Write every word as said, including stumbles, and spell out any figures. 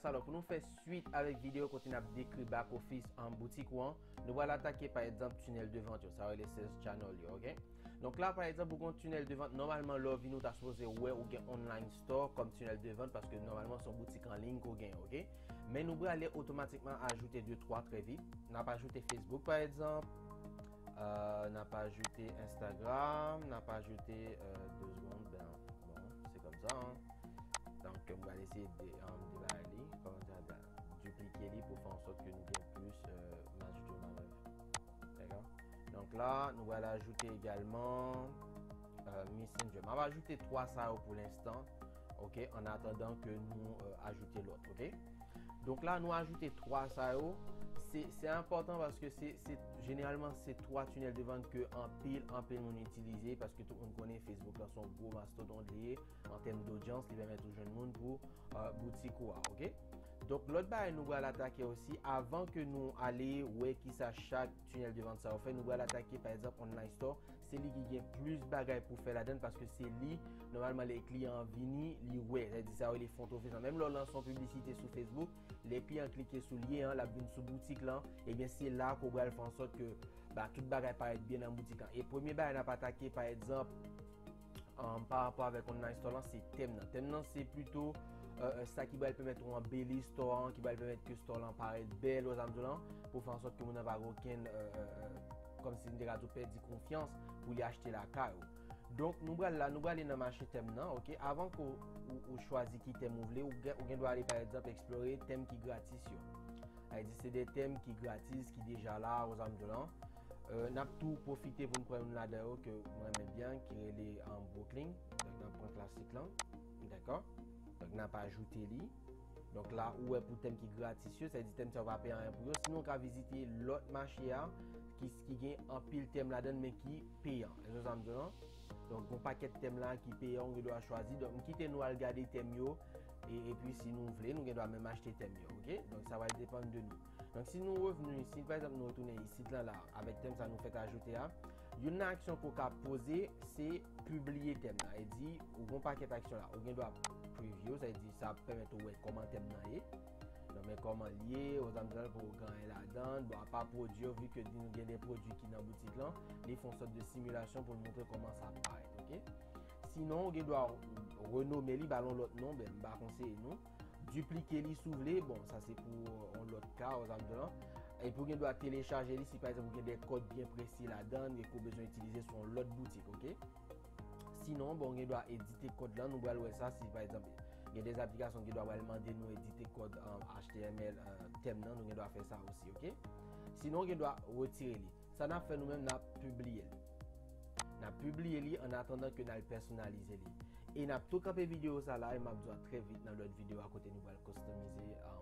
Alò, pou nou fè swit avèk videyo kote n ap dekri back office an boutik ou an, nou pral atake pa egzanp tunnel de vente yo, sa rele sales channel yo, ok? Donk la, pa egzanp, ou gen yon tunnel de vente, nòmalman lè w vini ou ta sipoze wè ou gen online store kòm tunnel de vente paske nòmalman se yon boutik an liy ke w genyen, ok? Men nou prale otomatikman ajoute de twa trè vit. N ap ajoute Facebook pa egzanp, euh, n ap ajoute Instagram, n ap ajoute, euh, de segonn, ben, bon, se kòmsa, hein. Donk, m pral eseye de, um, debare li, kòman sa, duplike li pou fè an sòt ke nou gen plis, euh, maj de manèv. Dakò? Donk la, nou pral ajoute egalman, euh, Messenger. M ap ajoute twa sa yo pou lenstan, ok, an atandan ke nou, euh, ajoute lòt, ok? Donk la, nou ajoute twa sa yo. Se, se enpòtan paske se, se, jeneralman, se twa tunnel de vente ke anpil, anpil moun itilize paske tout moun konnen Facebook la se yon gwo mastodont li ye an tèm dodyans, li pèmèt ou jwenn moun pou, euh, boutik ou a, ok? Donk, lòt bagay nou pral atake osi, avan ke nou ale wè kisa chak tunnel de vente sa yo fè, nou pral atake, pa egzanp, online store. Se li ki gen plis bagay pou fè ladan l paske se li, nòmalman, lè kliyan an vini, li wè. Sa vle di sa yo rele front office lan. Menm lè w lanse yon piblisite sou Facebook, lè kliyan klike sou lyen an, l ap vin sou boutik lan, ebyen, se la ke w pral fè an sòt ke, ba, tout bagay parèt byen nan boutik lan. E premye bagay n ap atake, pa egzanp, um, pa rapò avèk online store lan, se tèm nan. Tèm nan, se plito, euh, euh, sa ki pral pèmèt ou anbeli store an, ki pral pèmèt ke store lan parèt bèl, ou sa m di w lan, pou fè an sòt ke moun nan pa gen okenn, euh, euh, euh, kòmsi n te ka di w pèdi konfyans pou li achte lakay ou. Donk, nou pral la, nou prale nan mache tèm nan, ok? Avan ke w, ou, ou chwazi ki tèm ou vle, ou gen, ou gen dwa ale, pa egzanp, eksplore tèm ki gratis yo. Sa vle di, se de tèm ki gratis, ki deja la, ou sa m di w lan. Euh, n ap tou pwofite pou n pran youn ladan yo ke mwen renmen byen, ki rele, um, Brooklyn. Donk, n ap pran klasik lan. Dakò? Donk, n ap ajoute li. Donk, la, ou wè pou tèm ki gratis yo, sa vle di tèm sa yo pa peye anyen pou yo. Sinon, ou ka vizite lòt mache a, ki, ki gen anpil tèm ladan l, men ki peyan. Èske w sa m di w lan? Donk, gon pakèt tèm la ki peyan, ou gen dwa chwazi. Donk, m kite nou al gade tèm yo. E, epi, si nou vle, nou gen dwa menm achte tèm yo, ok? Donk, sa va depann de nou. Donk, si nou revni, si pa egzanp nou retounen isit lan la, avèk tèm sa nou fèk ajoute a, youn nan aksyon ke w ka poze, se pibliye tèm nan. E di, ou gon pakèt aksyon la, ou gen dwa preview, sa vle di sa ap pèmèt ou wè kòman tèm nan ye. Donk, men kòman l ye, ou sa m di w lan pou w gen anyen ladan l. Bon, apa pwodui yo, vi ke nou gen de pwodui ki nan boutik lan, li fè yon sòt de similasyon pou l montre kòman sa ap parèt, ok? Sinon, ou gen dwa renome li, ba l yon lòt non, ben, m pa konseye nou. Diplike li si w vle, bon, sa se pou, euh, yon lòt ka, ou sa m di w lan. Epi ou gen dwa telechaje li si, pa egzanp, ou gen de kòd byen presi ladan l, e ke w bezwen itilize sou yon lòt boutik, ok? Sinon, bon, ou gen dwa edite kòd lan, nou pral wè sa, si, pa egzanp, gen de aplikasyon ki gen dwa pral mande nou edite kòd, euh, H T M L, euh, tèm nan, nou gen dwa fè sa osi, ok? Sinon, ou gen dwa retire li. Sa n ap fè nou menm, n ap pibliye li. N ap pibliye li an atandan ke n al pèsonalize li. E n ap tou kanpe videyo sa la, e m ap di w a trè vit nan lòt videyo a kote nou pral customize, a,